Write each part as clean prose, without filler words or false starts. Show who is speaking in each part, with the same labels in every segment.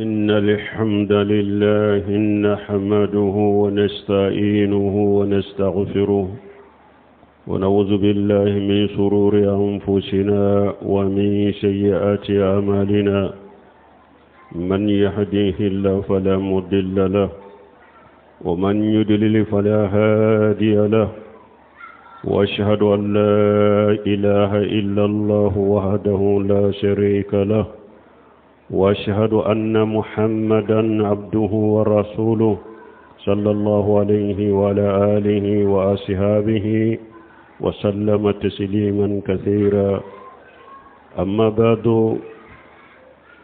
Speaker 1: إن الحمد لله نحمده ونستعينه ونستغفره ونعوذ بالله من شرور أنفسنا ومن سيئات أعمالنا من يهديه الله فلا مضل له ومن يضلل فلا هادي له واشهد ان لا اله الا الله وحده لا شريك له واشهد ان محمدا عبده ورسوله صلى الله عليه وعلى اله واصحابه وسلم تسليما كثيرا اما بعد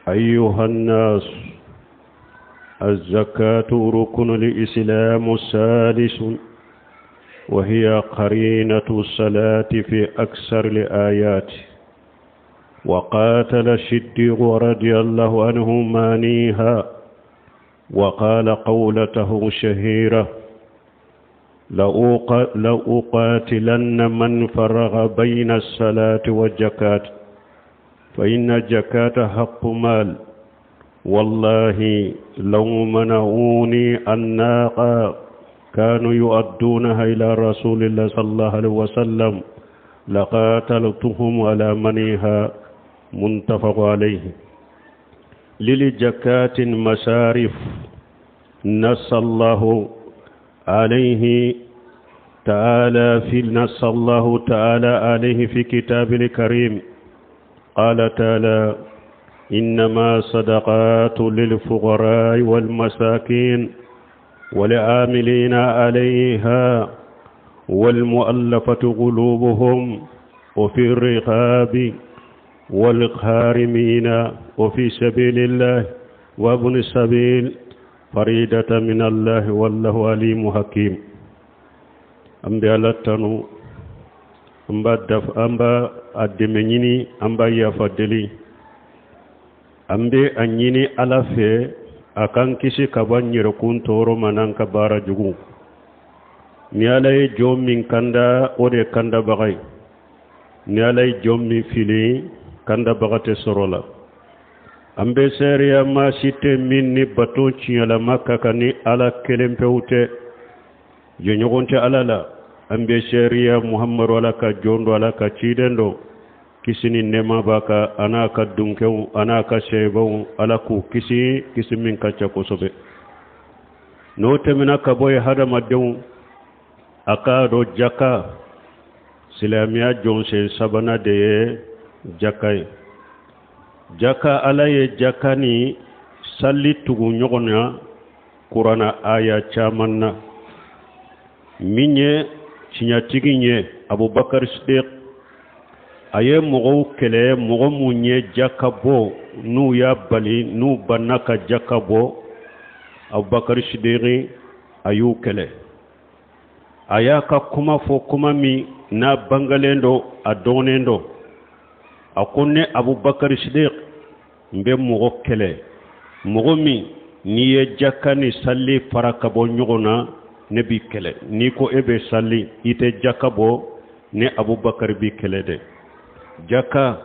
Speaker 1: ايها الناس الزكاه ركن الاسلام الثالث وهي قرينه الصلاه في اكثر الايات وقاتل الشديق رضي الله عنه مانيها وقال قولته الشهيرة لأقاتلن من فرغ بين الصلاة والزكاة فإن الزكاة حق مال والله لو منعوني الناقة كانوا يؤدونها إلى رسول الله صلى الله عليه وسلم لقاتلتهم على منيها متفق عليه للزكاة مسارف نص الله عليه تعالى في نص الله تعالى عليه في كتابه الكريم قال تعالى إنما صدقات للفقراء والمساكين والعاملين عليها والمؤلفة قلوبهم وفي الرقاب والخارمين وفي سبيل الله وابن السبيل فريدة من الله والله عليم حكيم an bɛ ala tanu an b'a daf an b'a a dɛmɛ ɲini an b'a yafa deli an bɛ a ɲini ala fɛ a k'an kisi ka bɔ an yɛrɛkun tɔɔrɔ ma n'an ka baara jugu ni ala ye jɔn min kanda o de ye kandabaga ye ni ala ye jɔn min fili kandabaga tɛ sɔrɔ la an bɛ seereya maa si tɛ min ni bato tiɲɛlama ka kan ni ala kelen pewu tɛ jɛɲɔgɔn tɛ ala la an bɛ seereya muhamadu ala ka jɔn don ala ka ciden don kisi ni nɛɛma b'a kan a n'a ka dunkɛw a n'a ka sɛbaw ala k'u kisi kisi min ka ca kosɛbɛ n'o tɛmɛna ka bɔ yen hadamadenw a k'a dɔn jaka silamɛya jɔsen sabanan de ye jaka ye jaka ala ye jaka ni sali tugu ɲɔgɔn na kurana aya caman na min ye tiɲɛtigi ye abubakar sidiq a ye mɔgɔw kɛlɛ mɔgɔ mun ye jaka bɔ n'u y'a bali n'u banna ka jaka bɔ abubakar sidiq a y'u kɛlɛ a y'a ka kuma fɔ kuma min n'a bangalen don a dɔnnen don a ko ne abubakar sidiq n bɛ mɔgɔ kɛlɛ mɔgɔ min n'i ye jaka ni sali fara ka bɔ ɲɔgɔn na ne b'i kɛlɛ n'i ko e bɛ sali i tɛ jaka bɔ ne abubakar b'i kɛlɛ dɛ jaka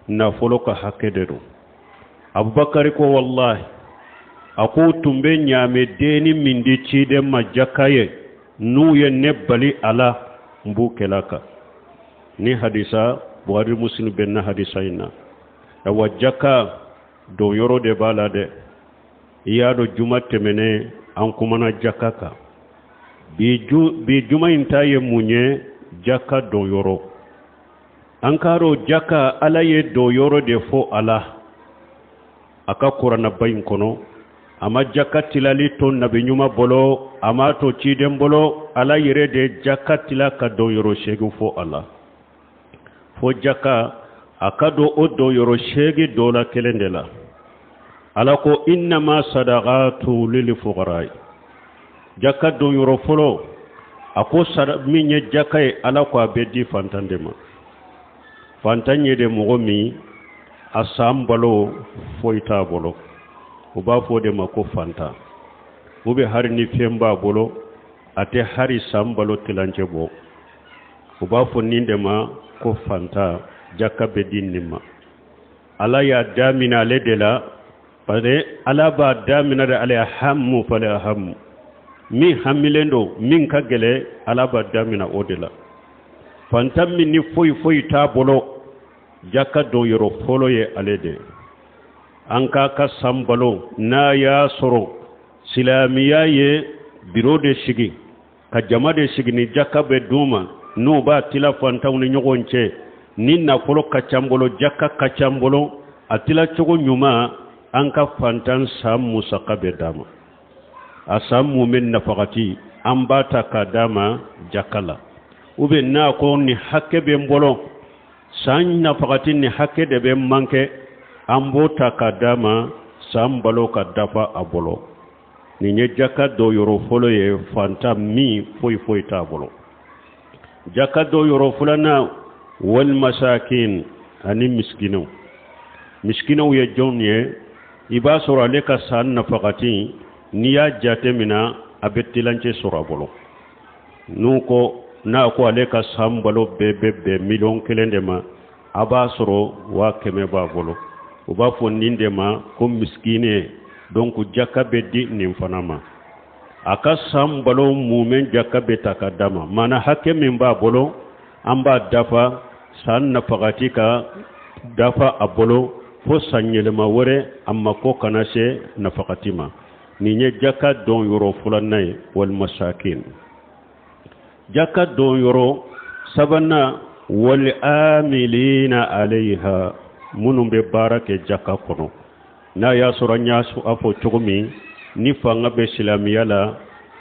Speaker 1: nafolo ka hakɛ de don abubakar ko walahi a k'u tun bɛ ɲaamɛdenni min di ciden ma jaka ye n'u ye ne bali a la n b'u kɛlɛ a kan ni hadisa buhari muslim bɛnna hadisa in na awa jaka donyɔrɔ de b'a la dɛ i y'a dɔn juma tɛmɛnen an kumana jaka kan bi ju bi juma in ta ye mun ye jaka donyɔrɔ an k'a dɔn jaka ala ye donyɔrɔ de fɔ a la a ka kuranaba in kɔnɔ a ma jaka tilali to nabi ɲuman bolo a m'a to ciden bolo ala yɛrɛ de jaka tila ka donyɔrɔ seegin fɔ a la fo jaka a ka don o donyɔrɔ seegin dɔ la kelen de la ala ko innama sadaqatu lil fuqara jaka donyɔrɔ fɔlɔ a ko min ye jaka ye ala ko a bɛ di fantan de ma fantan ye de mɔgɔ min a san balo foyi t'a bolo u b'a fɔ o de ma ko fantan u bɛ hari ni fɛn b'a bolo a tɛ hari san balo tilancɛ bɔ u b'a fɔ nin de ma ko fantan jaka bɛ di nin ma ala y'a daminɛ ale de la Parce que Ala b'a damina de al ahammu fal ahammu, min hamilen don, min ka gɛlɛ, Ala b'a damina o de la. Fantan min ni foyi foyi t'a bolo, jaka don yɔrɔ fɔlɔ ye ale de. An k'a ka san balo, n'a y'a sɔrɔ silamɛya ye biro de sigi ka jama de sigi ni jaka bɛ d'u ma, n'u b'a tila fantanw ni ɲɔgɔn cɛ, ni nafolo ka ca bolo, jaka ka ca bolo, a tila cogo ɲuman, an ka fantan san musaka bɛ d'a ma. A san mun bɛ nafagati, an b'a ta k'a d'a ma jaka la. Ou bien n'a ko nin hakɛ bɛ n bolo, san nafagati nin hakɛ de bɛ manqué, an b'o ta k'a d'a ma, san balo ka dafa a bolo. Nin ye jaka dɔ yɔrɔ fɔlɔ ye, fantan min foyi foyi t'a bolo. Jaka dɔ yɔrɔ filanan, wal masakin, ani misikinaw. Misikinaw ye jɔn ye? I b'a sɔrɔ ale ka san nafagati, n'i y'a jate minɛ, a bɛ tilancɛ sɔrɔ a bolo. N'u ko n'a ko ale ka san balo bɛɛ bɛ bɛn 1 million de ma, a b'a sɔrɔ 100 000 b'a bolo. U b'a fɔ nin de ma ko misikine. Donc jaka bɛ di nin fana ma. A ka san balo mumɛ jaka bɛ ta ka d'a ma. Maana hakɛ min b'a bolo, an b'a dafa san nafagati ka dafa a bolo fo san yɛlɛma wɛrɛ, a mako kana se nafagati ma. Nin ye jaka dɔn yɔrɔ filanan ye, wal masakin. Jaka dɔn yɔrɔ sabanan, wal amilina alayha, minnu bɛ baara kɛ jaka kɔnɔ. N'a y'a sɔrɔ an y'a fɔ cogo min, ni fanga bɛ silamɛya la,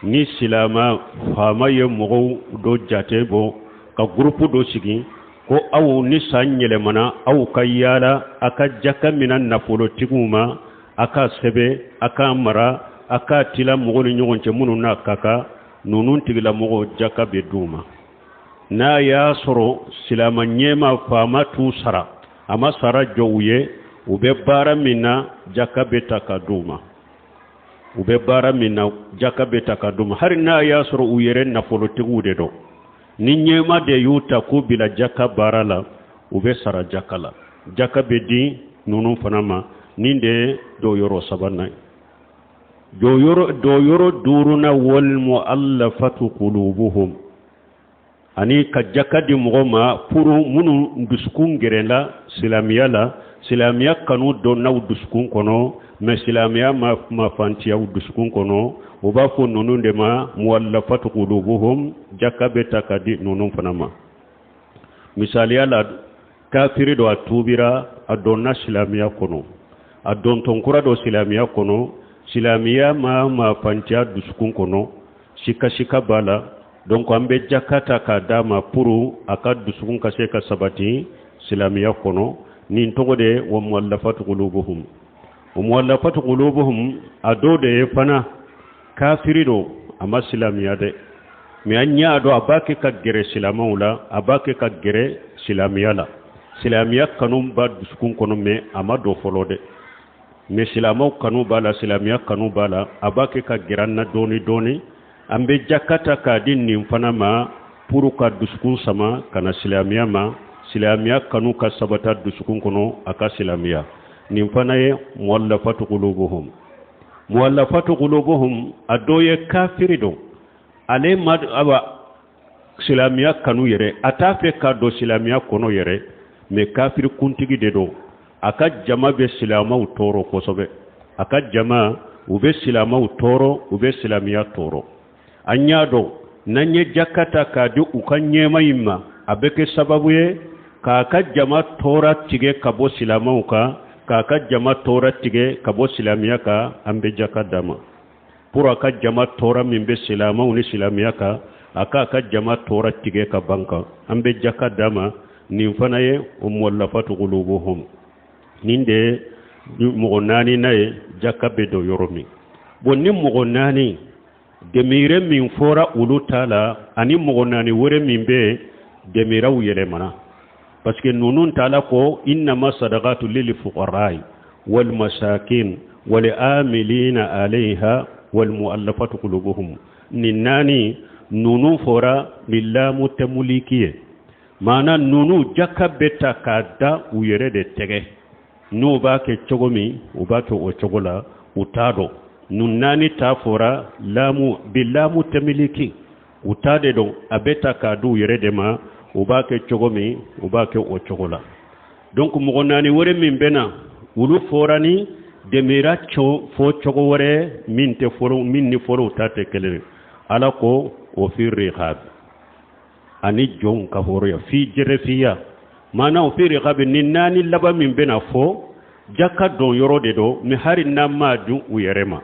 Speaker 1: ni silama faama ye mɔgɔw dɔ jate bɔ ka groupe dɔ sigi ko aw ni san yɛlɛmana, aw ka yaala a ka jaka mina nafolotigiw ma, a ka sɛbɛn, a ka mara, a ka tila mɔgɔw ni ɲɔgɔn cɛ minnu n'a ka kan, ninnu tigilamɔgɔw jaka bɛ d'u ma. N'a y'a sɔrɔ silama ɲɛma faama t'u sara, a ma sara jɔ u ye, u bɛ baara min na, jaka bɛ ta ka d'u ma. U bɛ baara min na, jaka bɛ ta ka d'u ma, hali n'a y'a sɔrɔ u yɛrɛ nafolotigiw de don. Ni ɲɛma de y'u ta k'u bila jaka baara la, u bɛ sara jaka la. Jaka bɛ di ninnu fana ma. Nin de ye dɔw yɔrɔ sabanan ye. Dɔw yɔrɔ duurunan, wal mu'allafatu qulubuhum, ani ka jaka di mɔgɔ ma pour minnu dusukun gɛrɛla silamɛya la, silamɛya kanu donna u dusukun kɔnɔ, mais silamɛya ma fantiya u dusukun kɔnɔ. U b'a fɔ ninnu de ma mu'allafatu qulubuhum. Jaka bɛ ta ka di ninnu fana ma. Misaliya la, kafiri dɔ, a tuubira, a donna silamɛya kɔnɔ, a dontɔn kura dɔ silamɛya kɔnɔ, silamɛya ma fantiya dusukun kɔnɔ, sika sika b'a la. Donc an bɛ jaka ta k'a d'a ma pour a ka dusukun ka se ka sabati silamɛya kɔnɔ. Nin tɔgɔ de wa mu'allafatu qulubuhum. O mu'allafatu qulubuhum, a dɔw de ye fana kafiri don, a ma silamɛya dɛ, mais an y'a dɔn a b'a kɛ ka gɛrɛ silamɛw la, a b'a kɛ ka gɛrɛ silamɛya la, silamɛya kanu b'a dusukun kɔnɔ, mais a ma don fɔlɔ dɛ, mais silamɛw kanu b'a la, silamɛya kanu b'a la, a b'a kɛ ka gɛrɛ an na dɔɔni dɔɔni. An bɛ jaka ta k'a di nin fana ma pour ka dusukun sama ka na silamɛya ma, silamɛya kanu ka sabata dusukun kɔnɔ, a ka silamɛya. Nin fana ye mu'allafatu qulubuhum. Mu'allafatu qulubuhum, a dɔ ye kafiri don, ale ma awa silamɛya kanu yɛrɛ, a t'a fɛ k'a don silamɛya kɔnɔ yɛrɛ, mais kafiri kuntigi de don. A ka jama bɛ silamɛw tɔɔrɔ kosɛbɛ, a ka jama u bɛ silamɛw tɔɔrɔ, u bɛ silamɛya tɔɔrɔ. An y'a dɔn n'an ye jaka ta k'a di u ka ɲɛma in ma, a bɛ kɛ sababu ye k'a ka jama tɔɔrɔ tigɛ ka bɔ silamɛw kan, k'a ka jama tɔɔrɔ tigɛ ka bɔ silamɛya kan. An bɛ jaka d'a ma pour a ka jama tɔɔrɔ min bɛ silamɛw ni silamɛya kan, a k'a ka jama tɔɔrɔ tigɛ ka ban kan. An bɛ jaka d'a ma. Nin fana ye o mu'allafatu qulubuhum. Nin de ye mɔgɔ naani na ye jaka bɛ don yɔrɔ min. Bon, ni mɔgɔ naani demire min fɔra olu ta la, ani mɔgɔ naani wɛrɛ min bɛ yen, demiraw yɛlɛmana, parce que ninnu ta la ko innama sadaqatu lil fuqarai wal masakin wal amilina alayha wal mu'allafatu qulubuhum. Nin naani ninnu fɔra ni lamu tamuliki ye, maana ninnu jaka bɛ ta k'a da u yɛrɛ de tɛgɛ. N'u b'a kɛ cogo min, u b'a kɛ o cogo la, u t'a dɔn. Ninnu naani ta fɔra laamu bi laamu tɛmiliki, u ta de don, a bɛ ta k'a di u yɛrɛ de ma, u b'a kɛ cogo min, u b'a kɛ o cogo la. Donc mɔgɔ naani wɛrɛ min bɛ na, olu fɔra ni demira fɔ cogo wɛrɛ min tɛ fɔlɔ, min ni fɔlɔw ta tɛ kelen ye. Ala ko o fi riqab, ani jɔnw ka hɔrɔnya, fi jɛrɛfiya maana o fi riqab. Ni naani laban min bɛna fɔ, jaka don yɔrɔ de don, mais hari n'an m'a dun u yɛrɛ ma,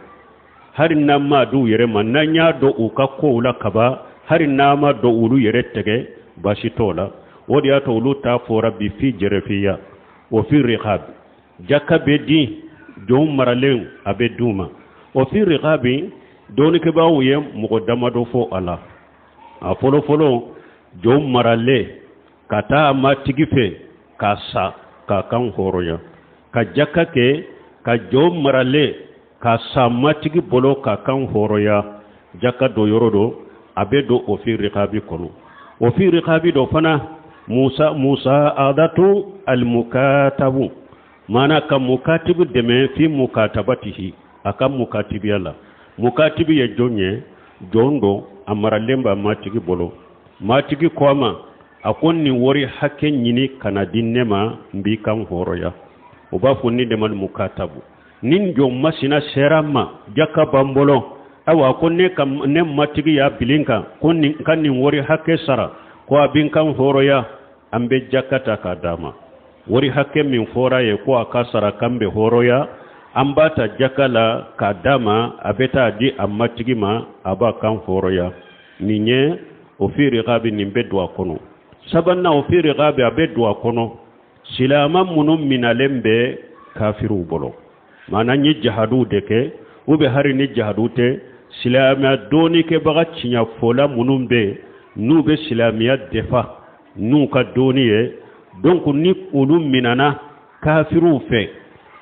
Speaker 1: hari n'an m'a dun u yɛrɛ ma, n'an y'a dɔn u ka kow la kaba, hari n'an ma dɔn olu yɛrɛ tɛgɛ, baasi t'o la. O de y'a to olu ta fɔra bi fi jɛrɛfiya o fi riqab. Jaka bɛ di jɔn maralen, a bɛ d'u ma o fi riqab. Dɔnnikɛbaaw ye mɔgɔ damadɔ fɔ a la. A fɔlɔfɔlɔ, jɔn maralen ka taa a matigi fɛ k'a sa k'a kan hɔrɔnya, ka jaka kɛ ka jɔn maralen ka sa matigi bolo k'a kan hɔrɔnya, jaka dɔ yɔrɔ don, a bɛ don o fi riqabi kɔnɔ. O fi riqabi dɔ fana, musa musaadatu almukatabu, maana ka mukatibu dɛmɛ fi mukatabatihi, a ka mukatibiya la. Mukatibi ye jɔn ye? Jɔn don, a maralen b'a matigi bolo. Matigi ko a ma, a ko nin wari hakɛ ɲini ka na di ne ma, n b'i kan hɔrɔnya. O b'a fɔ nin de ma mukatabu. Ni jɔn masina sera ma, jaka b'an bolo, ayiwa, ko ne ka ne matigi y'a bilin kan ko nin ka nin wari hakɛ sara, ko a bɛ n kan hɔrɔnya, an bɛ jaka ta k'a d'a ma. Wari hakɛ min fɔra ye ko a ka sara kan bɛ hɔrɔnya, an b'a ta jaka la k'a d'a ma, a bɛ taa di a matigi ma, a b'a kan hɔrɔnya. Nin ye o fi riqabi, nin bɛ don a kɔnɔ. Sabanan, o fi riqabi, a bɛ don a kɔnɔ silama minnu minalen bɛ kafiriw bolo, maana n ye jahadiw de kɛ, u bɛ hari ni jahadiw tɛ, silamɛya dɔɔnikɛbaga tiɲɛfɔla minnu bɛ n'u bɛ silamɛya defa n'u ka dɔɔni ye. Donc ni olu minana kafiriw fɛ,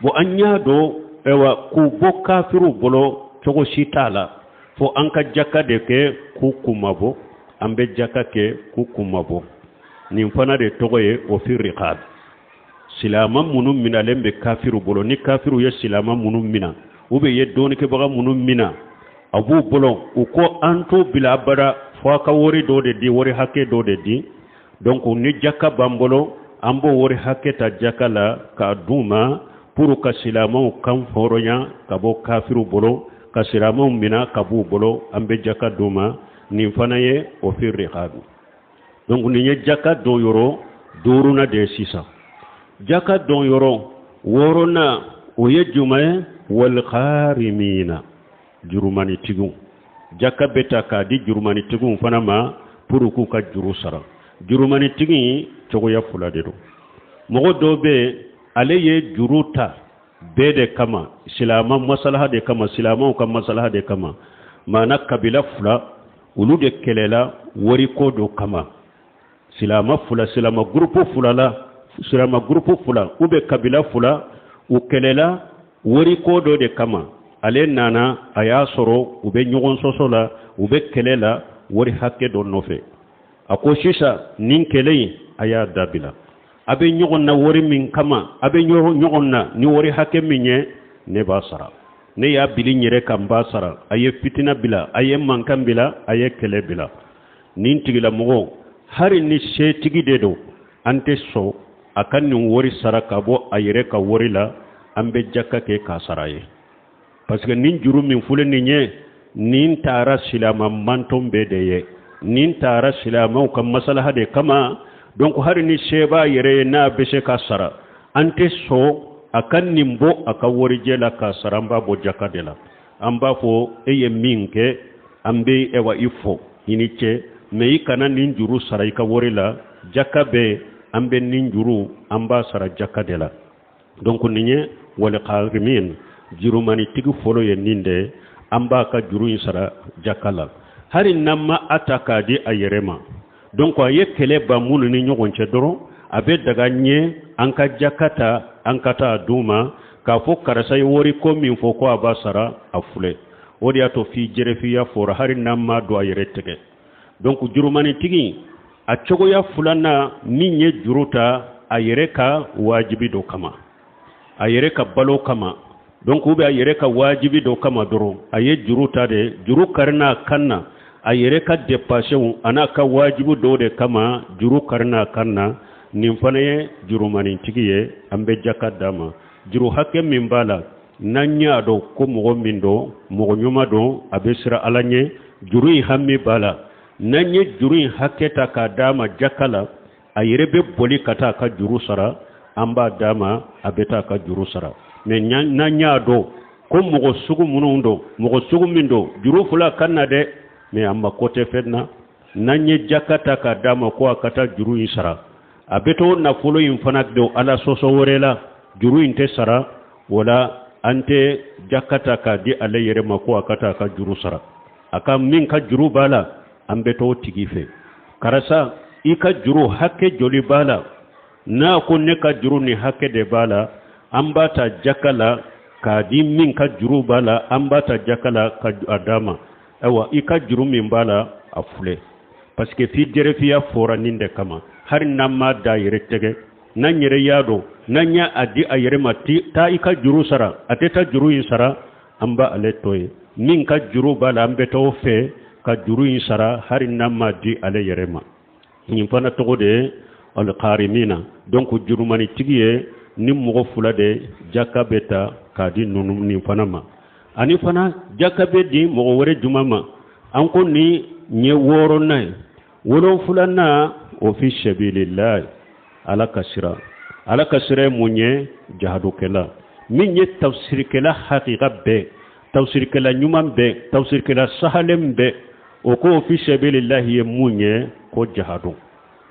Speaker 1: bon, an y'a dɔn, ayiwa, k'u bɔ kafiriw bolo cogo si t'a la fo an ka jaka de kɛ k'u kunmabɔ. An bɛ jaka kɛ k'u kunmabɔ. Nin fana de tɔgɔ ye o fi riqab, silama minnu minalen bɛ kafiriw bolo. Ni kafiriw ye silama minnu mina, u bɛ ye dɔɔnikɛbaga minnu mina a b'u bolo, u ko an t'u bila abada fo a ka wari dɔ de di, wari hakɛ dɔ de di. Donc ni jaka b'an bolo, an b'o wari hakɛ ta jaka la k'a d'u ma pour ka silamaw kan hɔrɔnya ka bɔ kafiriw bolo, ka silamaw mina ka b'u bolo, an bɛ jaka d'u ma. Nin fana ye o fi riqabi. Donc nin ye jaka don yɔrɔ duurunan de ye. Sisan jaka don yɔrɔ wɔɔrɔnan, o ye jumɛn ye? Walgharimina, jurumanitigiw. Jaka bɛ ta k'a di jurumanitigiw fana ma pour k'u ka juru sara. Jurumanitigi cogoya fila de don. Mɔgɔ dɔw bɛ yen, ale ye juru ta bɛɛ de kama, silama masalaha de kama, silamaw ka masalaha de kama. Maana kabila fila, olu de kɛlɛla wariko dɔ kama. Silama fila, silama gurupu fila la, silama gurupu fila u bɛ kabila fila, u kɛlɛla wariko dɔ de kama. Ale nana, a y'a sɔrɔ u bɛ ɲɔgɔn sɔsɔ la, u bɛ kɛlɛ la wari hakɛ dɔ nɔfɛ. A ko sisan nin kɛlɛ in, a y'a dabila. A bɛ ɲɔgɔn na wari min kama, a bɛ ɲɔgɔn na ni wari hakɛ min ye, ne b'a sara. Ne y'a bili n yɛrɛ kan, n b'a sara. A ye fitina bila, a ye mankan bila, a ye kɛlɛ bila. Nin tigilamɔgɔ, hali ni setigi de don, an tɛ sɔn a ka nin wari sara ka bɔ a yɛrɛ ka wari la. An bɛ jaka kɛ k'a sara ye, parce que nin juru min filɛ nin ye, nin taara silama mantɔn bɛɛ de ye, nin taara silamaw ka masalaha de kama. Donc hali ni se b'a yɛrɛ ye, n'a bɛ se ka sara, an tɛ sɔn a ka nin bɔ a ka warijɛ la k'a sara. An b'a bɔ jaka de la. An b'a fɔ e ye min kɛ, an bɛ ɛwa i fɔ i ni cɛ, mais i kana nin juru sara i ka wari la. Jaka bɛ, an bɛ nin juru, an b'a sara jaka de la. Donc nin ye walgharimin, jurumanitigi fɔlɔ ye nin de, an b'a ka juru in sara jaka la, hali n'an ma a ta k'a di a yɛrɛ ma. Donc a ye kɛlɛ ban minnu ni ɲɔgɔn cɛ dɔrɔn, a bɛ daga ɲɛ an ka jaka ta, an ka taa d'u ma k'a fɔ karisa ye wari ko min fɔ ko a b'a sara, a filɛ. O de y'a to f'i jɛrɛfiya fɔra, hali n'an m'a don a yɛrɛ tɛgɛ. Donc jurumanitigi a cogoya filanan, min ye juru ta a yɛrɛ ka wajibi dɔ kama. A yɛrɛ ka balo kama, donc ou bien a yɛrɛ ka wajibi dɔ kama dɔrɔn, a ye juru ta de, juru karinna a kan na, a yɛrɛ ka depansew an'a ka wajibi dɔw de kama, juru karinna a kan na. Nin fana ye jurumanitigi ye, an bɛ jaka d'a ma. Juru hakɛ min b'a la, n'an y'a dɔn ko mɔgɔ min don, mɔgɔ ɲuman don, a bɛ siran Ala ɲɛ, juru in hami b'a la, n'an ye juru in hakɛ ta k'a d'a ma jaka la, a yɛrɛ bɛ boli ka taa a ka juru sara, an b'a d'a ma, a bɛ taa a ka juru sara. Mais n'an y'a dɔn ko mɔgɔ sugu minnu don, mɔgɔ sugu min don, juru fila kan na dɛ, mais a mako tɛ fɛn na, n'an ye jaka ta k'a d'a ma ko a ka taa juru in sara, a bɛ t'o nafolo in fana don Ala sɔsɔ wɛrɛ la, juru in tɛ sara. O la an tɛ jaka ta k'a di ale yɛrɛ ma ko a ka taa a ka juru sara. A ka min ka juru b'a la, an bɛ t'o tigi fɛ: karisa, i ka juru hakɛ joli b'a la? N'a ko ne ka juru ni hakɛ de b'a la, an b'a ta jaka la k'a di min ka juru b'a la, an b'a ta jaka la ka a d'a ma. Ayiwa, i ka juru min b'a la, a filɛ, parce que fi jɛrɛfiya fɔra nin de kama. Hali n'an m'a da yɛrɛ tɛgɛ, n'an yɛrɛ y'a dɔn, n'an y'a a di a yɛrɛ ma, taa i ka juru sara, a tɛ taa juru in sara, an b'a ale to yen. Min ka juru b'a la, an bɛ t'o fɛ ka juru in sara, hali n'an m'a di ale yɛrɛ ma. Nin fana tɔgɔ de ye alikarimina. Donc jurumanitigi ye ni mɔgɔ fila de, jaka bɛ ta k'a di ninnu nin fana ma. Ani fana jaka bɛ di mɔgɔ wɛrɛ juma ma? An ko nin ye wɔɔrɔnan ye. Wolonfilanan o fi sabilillah, Ala ka sira. Ala ka sira ye mun ye? Jahadukɛla min ye tafsirikɛla hakika bɛɛ, tafsirikɛla ɲuman bɛɛ, tafsirikɛla sahalen bɛɛ, o ko fi sabilillahi ye mun ye? Ko jahadu.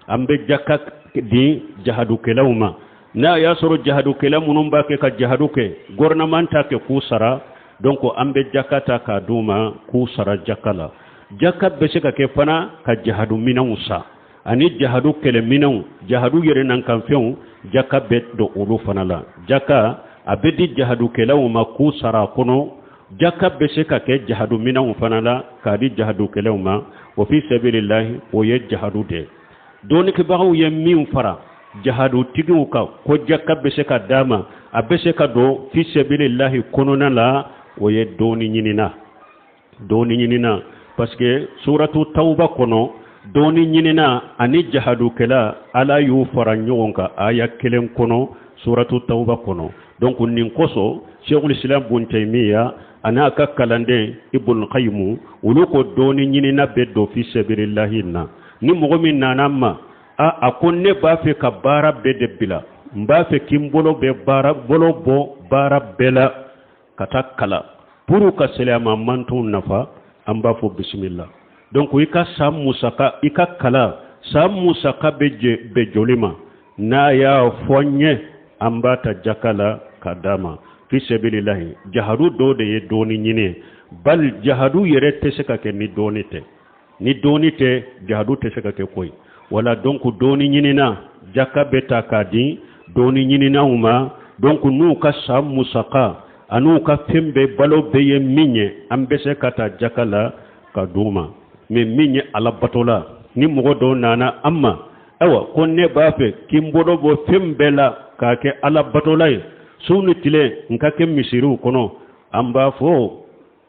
Speaker 1: An bɛ jaka di jahadukɛlaw ma. N'a y'a sɔrɔ jahadukɛla minnu b'a kɛ ka jahadu kɛ, gouvernement t'a kɛ k'u sara, donc an bɛ jaka ta k'a d'u ma k'u sara jaka la. Jaka bɛ se ka kɛ fana ka jahadu minɛnw san, ani jahadu kɛlɛminɛnw, jahadu yɛrɛnankanfɛnw, jaka bɛ don olu fana la. Jaka a bɛ di jahadukɛlaw ma k'u sara a kɔnɔ. Jaka bɛ se ka kɛ jahadu minɛnw fana la k'a di jahadukɛlaw ma. O fi sabilillahi, o ye jahadu de ye. Dɔnnikɛbagaw ye min fara jahadutigiw kan ko jaka bɛ se ka d'a ma, a bɛ se ka don fi sabilillahi kɔnɔna la, o ye dɔnni ɲinina. Dɔnni ɲinina, parce que suratu tawba kɔnɔ, dɔnni ɲinina ani jahadukɛla, Ala y'u fara ɲɔgɔn kan aya kelen kɔnɔ suratu tawba kɔnɔ. Donc nin kosɔn Sheikhul Islam Bun Taymiya a n'a ka kalanden Ibn Qayyim, olu ko dɔnni ɲinina bɛ don fi sabilillahi na. Ni mɔgɔ min nana ma, a ko ne b'a fɛ ka baara bɛɛ de bila, n b'a fɛ k'i bolo bɛ baara bolo bɔ baara bɛɛ la ka taa kalan pour ka silamɛ mantonw nafa, an b'a fɔ bisimila. Donc i ka san musaka, i ka kalan san musaka bɛ bɛ joli ma? N'a y'a fɔ n ye, an b'a ta jaka la ka d'a ma fi sabilillahi. Jahadu dɔ de ye dɔɔni ɲini. Bali jahadu yɛrɛ tɛ se ka kɛ ni dɔɔni tɛ. Ni dɔɔni tɛ, jahadu tɛ se ka kɛ koyi. Wala donc dɔɔni ɲinina, jaka bɛ ta k'a di dɔɔni ɲininaw ma. Donc n'u ka san musaka an'u ka fɛn bɛɛ balo bɛɛ ye min ye, an bɛ se ka ta jaka la ka d'u ma. Mais min ye Ala bato la, ni mɔgɔ dɔw nana an ma, ayiwa, ko ne b'a fɛ k'i n bolo bɔ fɛn bɛɛ la k'a kɛ Ala batola ye, su ni tile n ka kɛ misiriw kɔnɔ, an b'a fɔ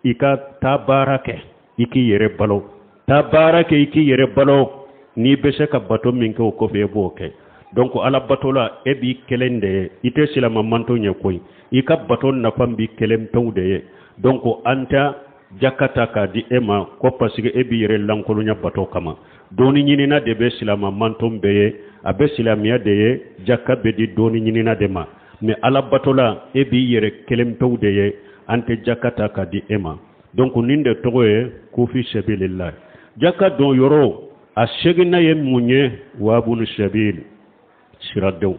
Speaker 1: i ka taa baara kɛ, i k'i yɛrɛ balo. Taa baara kɛ, i k'i yɛrɛ balo. N'i bɛ se ka bato min kɛ o kɔfɛ, e b'o kɛ. Donc Ala bato la, e b'i kelen de ye, i tɛ silama manto ɲɛ koyi. I ka bato nafa b'i kelen pewu de ye. Donc an tɛ jaka ta k'a di e ma ko parce que e b'i yɛrɛ lankolonya bato kama. Dɔɔni ɲinina de bɛ silama manton bɛɛ ye, a bɛ silamɛya de ye, jaka bɛ di dɔɔni ɲinina de ma. Mais Ala bato la, e b'i yɛrɛ kelen pewu de ye, an tɛ jaka ta k'a di e ma. Donc nin de tɔgɔ ye ko fi sabilillah. Jaka don yɔrɔ a seginna ye mun ye? Wabunu sabil, siradenw.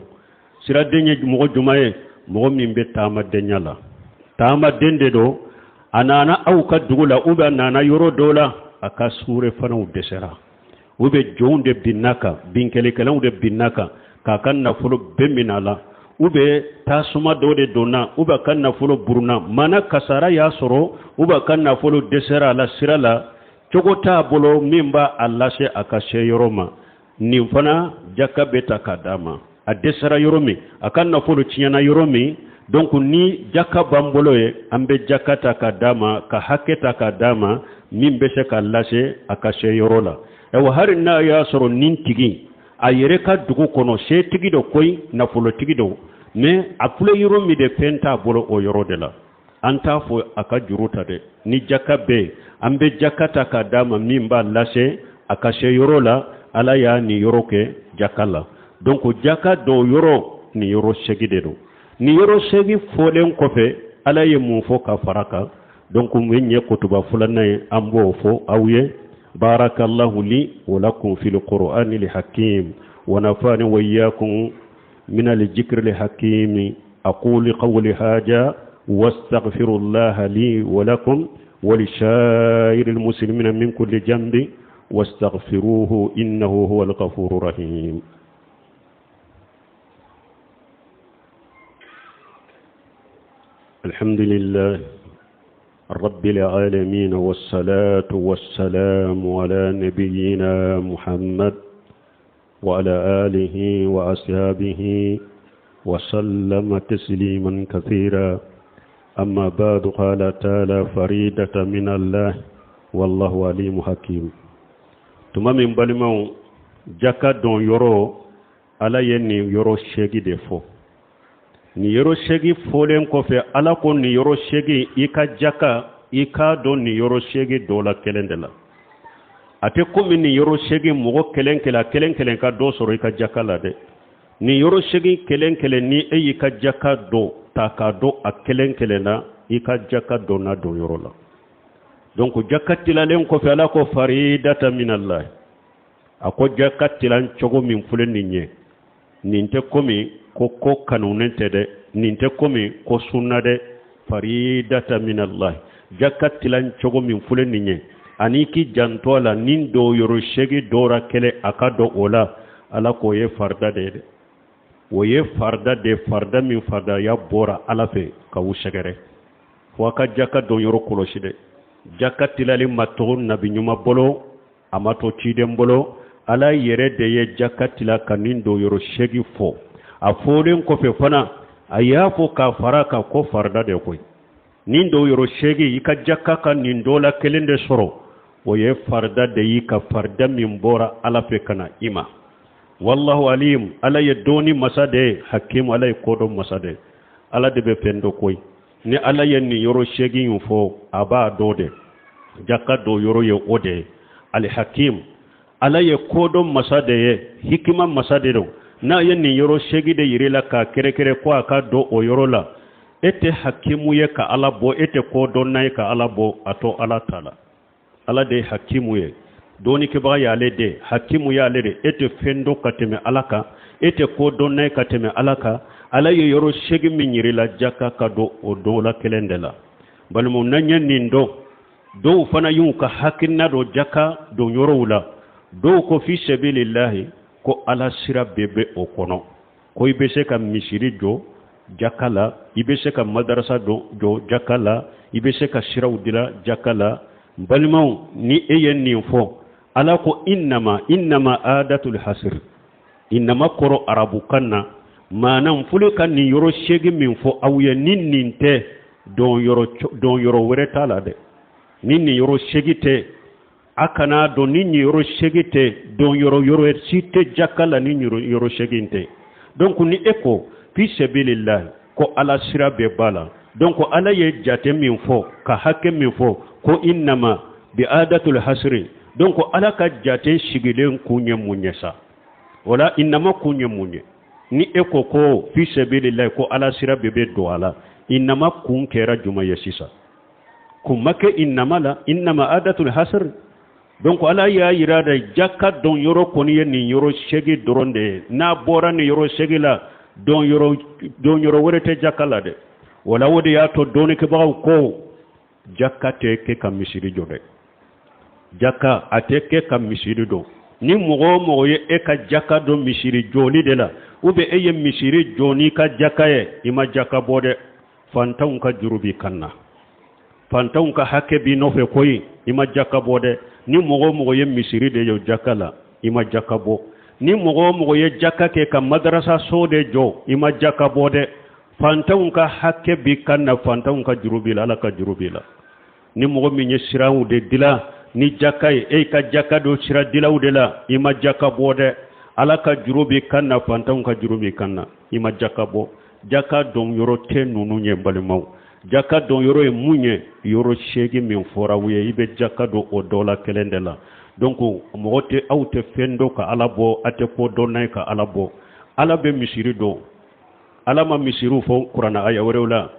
Speaker 1: Siraden ye mɔgɔ jumɛn ye? Mɔgɔ min bɛ taamadenya la, taamaden de don. A nana aw ka dugu la ou bien a nana yɔrɔ dɔ la, a ka sure fanaw dɛsɛra, ou bien jɔnw de binna kan, binkɛlɛkɛlaw de binna kan k'a ka nafolo bɛɛ minɛ a la, ou bien tasuma dɔ de donna, ou bien a ka nafolo buruna, mana kasara y'a sɔrɔ, ou bien a ka nafolo dɛsɛra a la sira la, cogo t'a bolo min b'a a lase a ka se yɔrɔ ma. Nin fana jaka bɛ ta k'a d'a ma. A dɛsɛra yɔrɔ min, a ka nafolo tiɲɛna yɔrɔ min, Donc ni jaka b'an bolo ye, an bɛ jaka ta ka d'a ma, ka hakɛ ta ka d'a ma min bɛ se ka lase a ka se yɔrɔ la. Ayiwa, hali n'a y'a sɔrɔ nin tigi a yɛrɛ ka dugu kɔnɔ setigi dɔ koyi, nafolotigi dɔ, mais a filɛ yɔrɔ min de, fɛn t'a bolo o yɔrɔ de la, an t'a fɔ a ka juru ta dɛ. Ni jaka bɛ yen, an bɛ jaka ta ka d'a ma min b'a lase a ka se yɔrɔ la. Ala y'a nin yɔrɔ kɛ jaka la. Donc jaka dɔw yɔrɔ, nin yɔrɔ segi de don. Nin yɔrɔ segi fɔlen kɔfɛ, Ala ye mun fɔ ka fara kan? Donc min ye kutuba filanan ye, an b'o fɔ aw ye. Barakallahu li wa lakum fil qur'ani al hakim wa nafani wa iyyakum min al dhikri al hakim. Aqulu qawli hadha wastaghfirullaha li wa lakum wa lisa'iril muslimina min kulli janbi wastaghfiruhu innahu huwal ghafurur rahim. الحمد لله رب العالمين، والصلاة والسلام على نبينا محمد وعلى آله وأصحابه وسلم تسليما كثيرا. أما بعد، قال تعالى: فريدة من الله والله عليم حكيم. Tuma min, balimaw, jaka don yɔrɔ, Ala ye nin yɔrɔ segi de fɔ. Nin yɔrɔ segi fɔlen kɔfɛ, Ala ko nin yɔrɔ segi, i ka jaka, i k'a dɔn nin yɔrɔ segi dɔ la kelen de la. A tɛ komi nin yɔrɔ segi mɔgɔ kelen kelen kelen kelen ka dɔ sɔrɔ i ka jaka la dɛ. Nin yɔrɔ segi kelen kelen, ni e y'i ka jaka dɔ ta k'a dɔn a kelen kelen na, i ka jaka dɔnna don yɔrɔ la. Donc jaka tilalen kɔfɛ, Ala ko faridata minallahi. A ko jaka tilan cogo min filɛ nin ye, nin tɛ komi ko ko kanunen tɛ dɛ, nin tɛ komi ko sunna dɛ. Faridata minallahi, jaka tilan cogo min filɛ nin ye, ani k'i janto a la, nin dɔw yɔrɔ segi dɔra kɛlɛ a ka dɔn o la, Ala k'o ye farida de ye dɛ. O ye farida de, farida min faridaya bɔra Ala fɛ ka u sɛgɛrɛ. Fo a ka jaka dɔn yɔrɔ kɔlɔsi dɛ. Jaka tilali ma to nabi ɲuman bolo, a ma to ciden bolo. Ala yɛrɛ de ye jaka tila ka nin dɔ yɔrɔ segi fɔ. A fɔlen kɔfɛ fana, a y'a fɔ k'a fara kan ko farida de koyi. Nin dɔ yɔrɔ segi, i ka jaka ka nin dɔ la kelen de sɔrɔ, o ye farida de y'i ka, farida min bɔra Ala fɛ ka na i ma. Wallahu alim, Ala ye dɔɔni masa de ye, hakim, Ala ye kodɔn masa de ye. Ala de bɛ fɛn dɔ koyi. Ni Ala ye nin yɔrɔ seegin in fɔ, a b'a dɔn de jaka dɔ yɔrɔ ye o de ye. Alihakim, Ala ye kodɔn masa de ye, hikima masa de don. N'a ye nin yɔrɔ seegin de yiri la k'a kɛrɛkɛrɛ ko a ka dɔn o yɔrɔ la, e tɛ hakimu ye ka Ala bɔ, e tɛ kodɔnna ye ka Ala bɔ. A to Ala ta la. Ala de ye hakimu ye, dɔɔnikɛbaga y'ale de, hakimu y'ale de. E tɛ fɛn dɔn ka tɛmɛ Ala kan, e tɛ kodɔnna ye ka tɛmɛ Ala kan. Ala ye yɔrɔ seegin min yiri la, jaka ka don o dɔw la kelen de la. Balimaw, n'an ye nin dɔn, dɔw fana y'u ka hakilina dɔ jaka don yɔrɔw la. Dɔw ko fi sabilillahi, ko Ala sira bɛɛ bɛ o kɔnɔ, ko i bɛ se ka misiri jɔ jaka la, i bɛ se ka madarasa dɔ jɔ jaka la, i bɛ se ka siraw dila jaka la. Balimaw, ni e ye nin fɔ, Ala ko innama, innama adatul hasir. Innama kɔrɔ arabukan na, maana folo ka nin yɔrɔ seegin min fɔ aw ye, ni nin tɛ, dɔn yɔrɔ wɛrɛ t'a la dɛ. Ni nin yɔrɔ seegin tɛ, a kana dɔn. Ni nin yɔrɔ seegin tɛ, dɔn yɔrɔ yɔrɔ si tɛ jaka la ni yɔrɔ seegin tɛ. Donc ni e ko fi sabilillah, ko Ala sira bɛɛ b'a la, donc Ala ye jate min fɔ ka hakɛ min fɔ ko innama bi adatul hasri, donc Ala ka jate sigilen kun ye mun ye sa? Wala innama kun ye mun ye? Ni e ko ko fi sabilillah, ko Ala sira bɛɛ bɛ don a la, innama kun kɛra juma ye sisan? Kun ma kɛ innama la, innama adatul hasr. Donc Ala y'a yira de, jaka dɔn yɔrɔ kɔni ye nin yɔrɔ seegin dɔrɔn de ye. N'a bɔra nin yɔrɔ seegin la, dɔn yɔrɔ wɛrɛ tɛ jaka la dɛ. Wala o de y'a to dɔnnikɛbagaw ko jaka tɛ kɛ ka misiri jɔ dɛ. Jaka a tɛ kɛ ka misiri dɔn. Ni mɔgɔ o mɔgɔ ye e ka jaka dɔn misiri jɔli de la, ou bien e ye misiri jɔ n'i ka jaka ye, i ma jaka bɔ dɛ. Fantanw ka juru b'i kan na, fantanw ka hakɛ b'i nɔfɛ koyi, i ma jaka bɔ dɛ. Ni mɔgɔ o mɔgɔ ye misiri de jɔ jaka la, i ma jaka bɔ. Ni mɔgɔ o mɔgɔ ye jaka kɛ ka madarasa so de jɔ, i ma jaka bɔ dɛ. Fantanw ka hakɛ b'i kan na, fantanw ka juru b'i la, Ala ka juru b'i la. Ni mɔgɔ min ye siraw de dila ni jaka ye, e ka jaka don sira dilaw de la, i ma jaka bɔ dɛ. Ala ka juru b'i kan na, fantanw ka juru b'i kan na, i ma jaka bɔ. Jaka don yɔrɔ tɛ ninnu ye, balimaw. Jaka don yɔrɔ ye mun ye? Yɔrɔ seegin min fɔra aw ye, i bɛ jaka don o dɔ la kelen de la. Donc mɔgɔ tɛ, aw tɛ fɛn dɔn ka Ala bɔ, a tɛ ko dɔn n'a ye ka Ala bɔ. Ala bɛ misiri dɔn. Ala ma misiriw fɔ kuranna aya wɛrɛw la.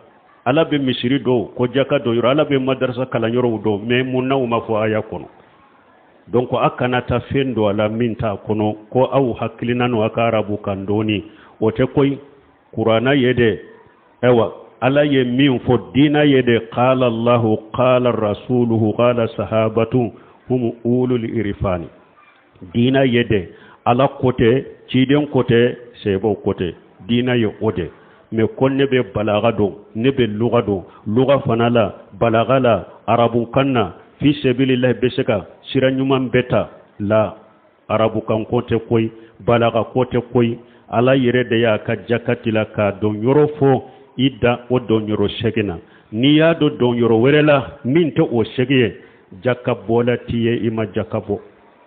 Speaker 1: Ala bɛ misiri dɔn ko jaka don yɔrɔ, Ala bɛ madarasa kalan yɔrɔw dɔn, mais mun na u ma fɔ aya kɔnɔ? Donc a kana taa fɛn don a la min t'a kɔnɔ, ko aw hakilina n'o a ka arabu kan dɔɔni, o tɛ koyi. Kuranna ye dɛ, ayiwa, Ala ye min fɔ diina ye dɛ, qala Allahu qala rasuluhu qala sahabatu hum ulul irfani. Diina ye dɛ, Ala ko tɛ, ciden ko tɛ, sebaw ko tɛ, diina ye o de. Mais ko ne bɛ balaga dɔn, ne bɛ luga dɔn, luga fana la, balaga la, arabukan na, fi sabilillahi bɛ se ka sira ɲuman bɛɛ ta la. Arabukan ko tɛ koyi, balaga ko tɛ koyi. Ala yɛrɛ de y'a ka jaka tila k'a don yɔrɔ fɔ, i da o don yɔrɔ segin na. N'i y'a don don yɔrɔ wɛrɛ la min tɛ o segin ye, jaka bɔla t'i ye, i ma jaka bɔ.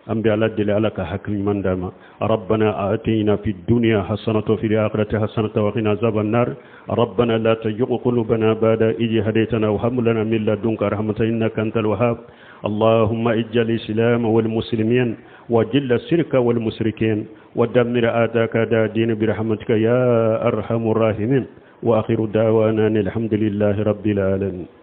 Speaker 1: An bɛ Ala deli, Ala ka hakili ɲuman d'an ma. Rabbana atina fi dunya hasanatan fil akhirati hasanatan wa qina azaban nar. Rabbana la tuzigh qulubana ba'da idh hadaytana wa hab lana min ladunka rahmatan innaka antal wahhab. اللهم اجعل الإسلام والمسلمين وجل الشرك والمشركين ودمر أعداءك أعداء الدين برحمتك يا أرحم الراحمين. وآخر دعوانا الحمد لله رب العالمين.